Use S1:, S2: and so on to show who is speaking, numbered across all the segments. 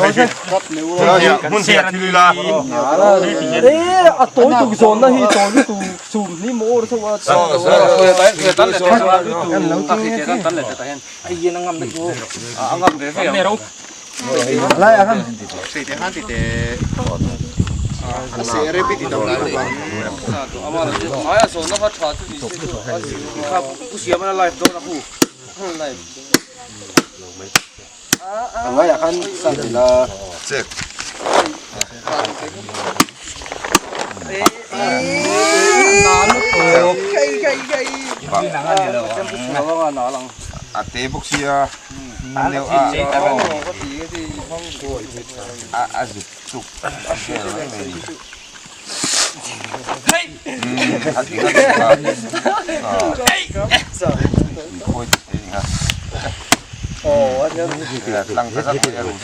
S1: Hmun hnih ah thil ila.
S2: A tawi tuk zawnna hi tawi lutuk sum hi maw awr chauh a.
S1: A te bawk sia deuh a a zuk chuk vel mai mai ni. A ti nga khawi te thei ni kha. Tlang ta zak mai a rum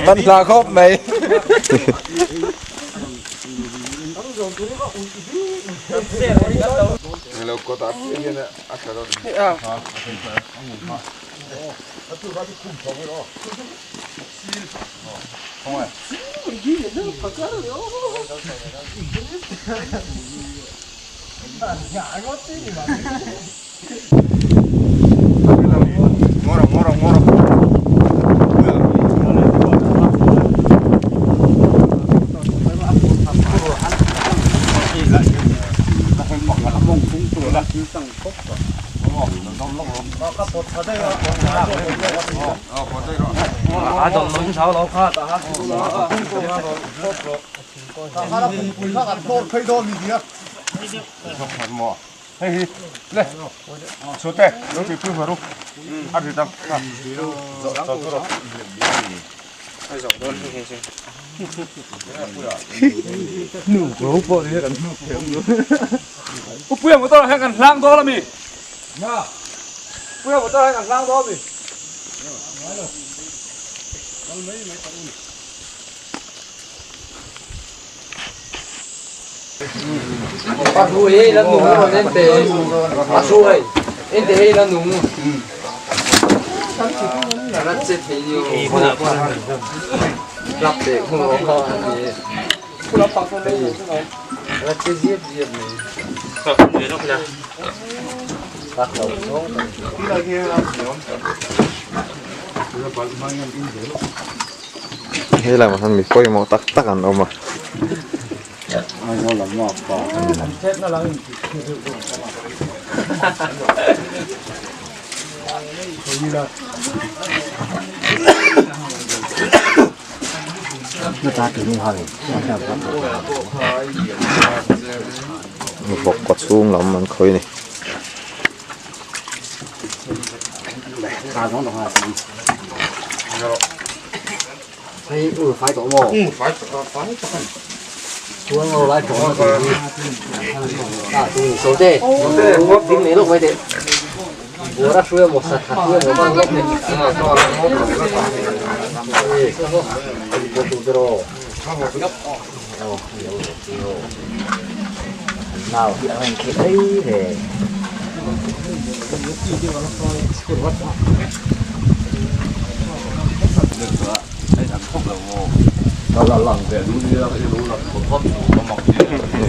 S2: Man hla khawp mai.
S3: Puia motor ah hian kan hlang dawn ami? Puia motor ah hian kan hlang dawn ami?
S4: He lamah hian mi pawimawh tak tak an awm a. Vawk kaw chhung lam an khawih a ni.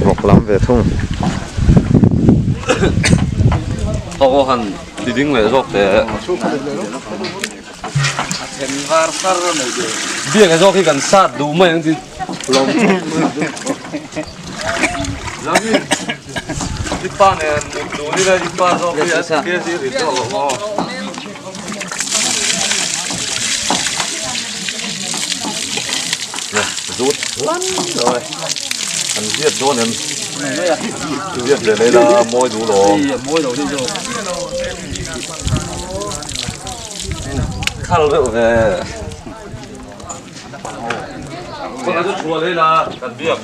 S4: Vawk lam ve thung.
S5: Thawk han ti ding leh zawk teh. Biak zawk hi kan sat duh mai ang chi lawm. I pa nen mut dun ila i pa zawk hi a ke si rit zawk lo maw. Zut lan lo e. An viat dawn em? Viat ve mai la mawi duh lo.
S3: Mawi lo ni zawk.
S5: Khal reuh ve. Kawng chu chhuah leh la kan biak.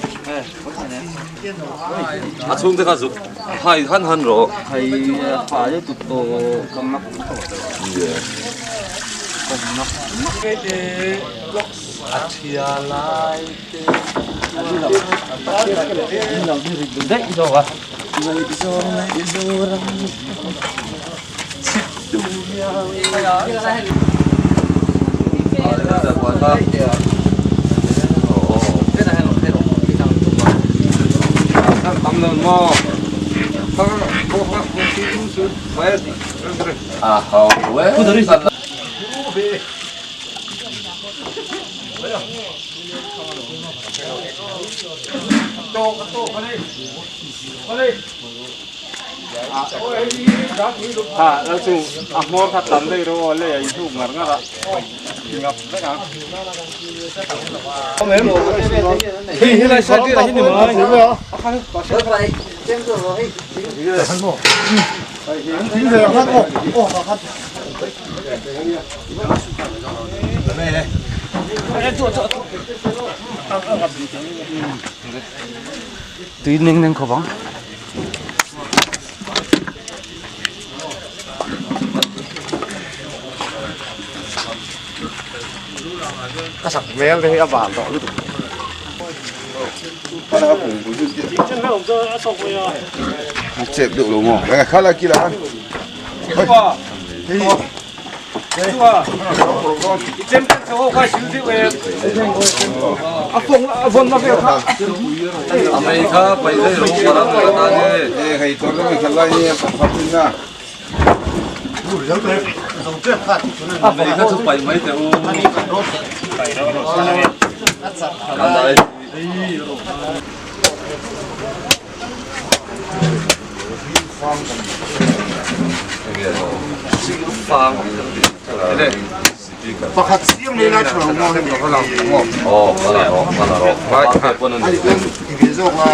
S5: A chhungte kha zuk hai han han rawh.
S3: Hai fai lutuk tawh ka mak
S5: A thia lai te
S3: daih zawk a. Ha lo chu a hmawr kha tam daih rawh aw lei a inhnuk ngar ngar a ngap vek ang. Hei helai side tirah hi ni mai. Tui neng neng khawp ang.
S1: Ka sak hmel te hi a van tawh lutuk. Chep deuh lo maw? Kha la kila han.
S5: A mei kha paih daih rawh u ram ka tan e. A mei kha chu paih mai teh u. Kan dai.
S1: Pakhat siam nei lai tha lo maw hemi ka lang maw.
S5: Aw ka la rawh ka la rawh vai te pawn a ni.
S1: Ti ve zawk la.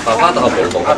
S5: Ka ka ta bawk bawk a.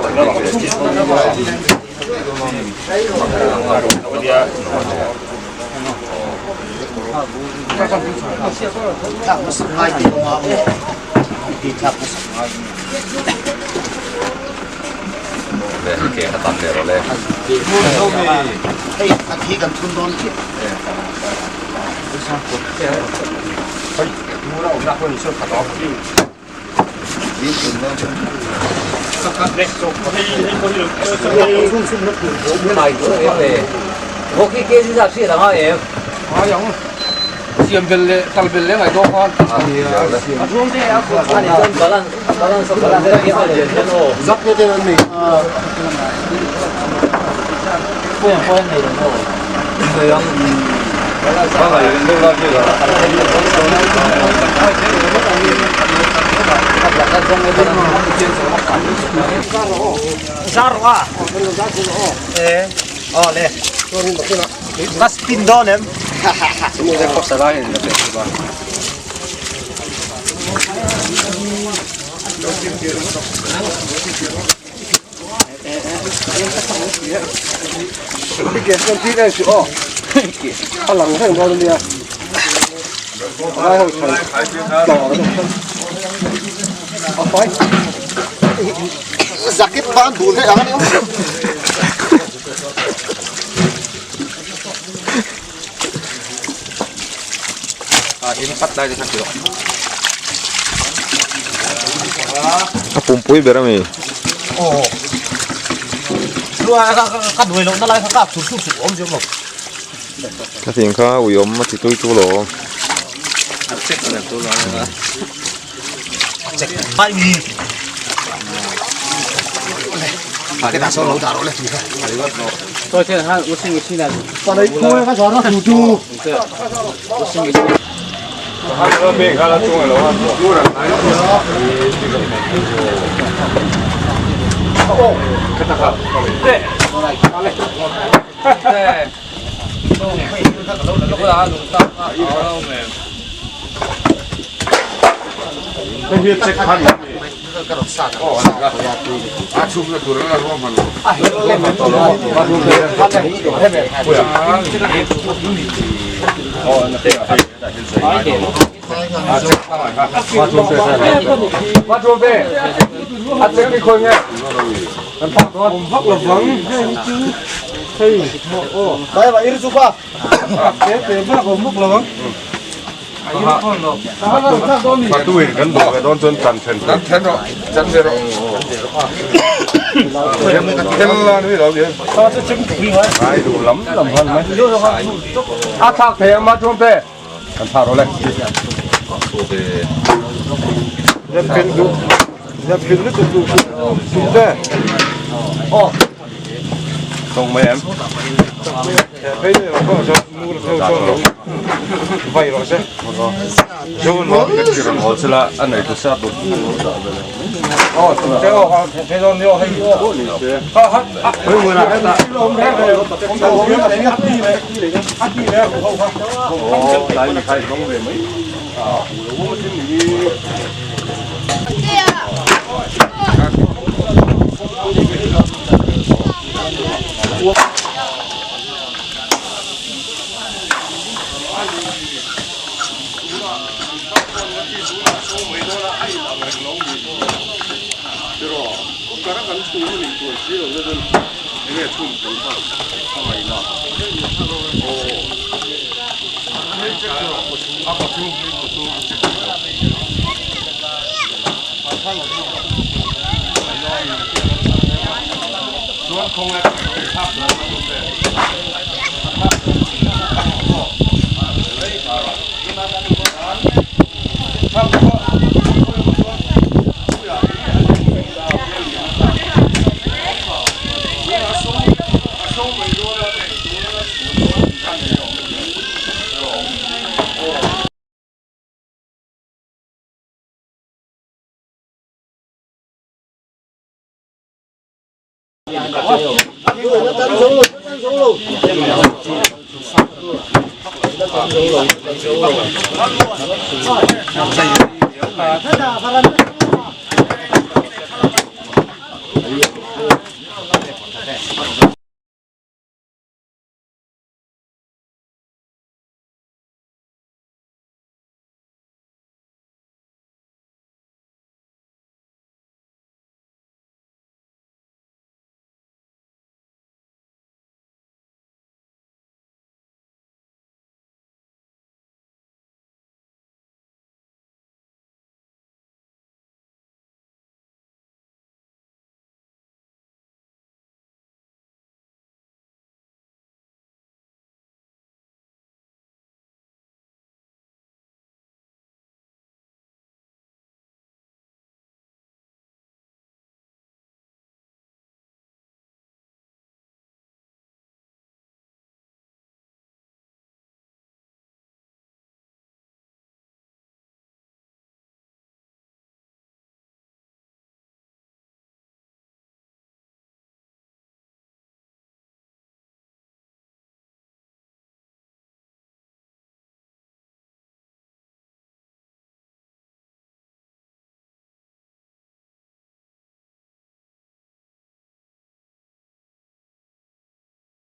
S3: Siam bel leh tal bel leh ngaih dawn khan.
S1: Zakip ban dun hei ang a ni awm.
S3: A in pat lai te khan ti rawh.
S4: A pumpui ber ami.
S6: Aw. Lua ka ka duai loh na lai kha kap sur sur sur awm zeuh lo.
S4: Ka thing kha ui awm a ti tui chu lo.
S6: A check la tu lo a. Check mai mi. Cái đá số lâu đá rồi đấy.
S3: Tôi thế là u sinh u sinh là.
S2: Pa nei thu kha zar na thu tu.
S3: U sinh u sinh.
S1: A chhungna tur a la ruam hman lo.
S2: Dai ba ir chu pa. Te te ba ko muk lo.
S1: Patuin kan duh ve dawn chuan chan then chan then rawh chan ve rawh then la ni lo hian ai duh lam lam han mai a thlak thei ang ma chuan te kan thah rawh le
S2: Zep duh zep pin lutuk duh suh te.
S1: Tawng mai em
S2: Phei ni lo pawh chuan nu la theu chuan lo vai rawh se.
S1: Zo no kan ti rawn hawl sela a nei tu sa tur
S2: Aw te aw ha phei dawn ni aw hei ha ha
S1: hei hmun ah hetah aw tlai mi kha i hmang ve mai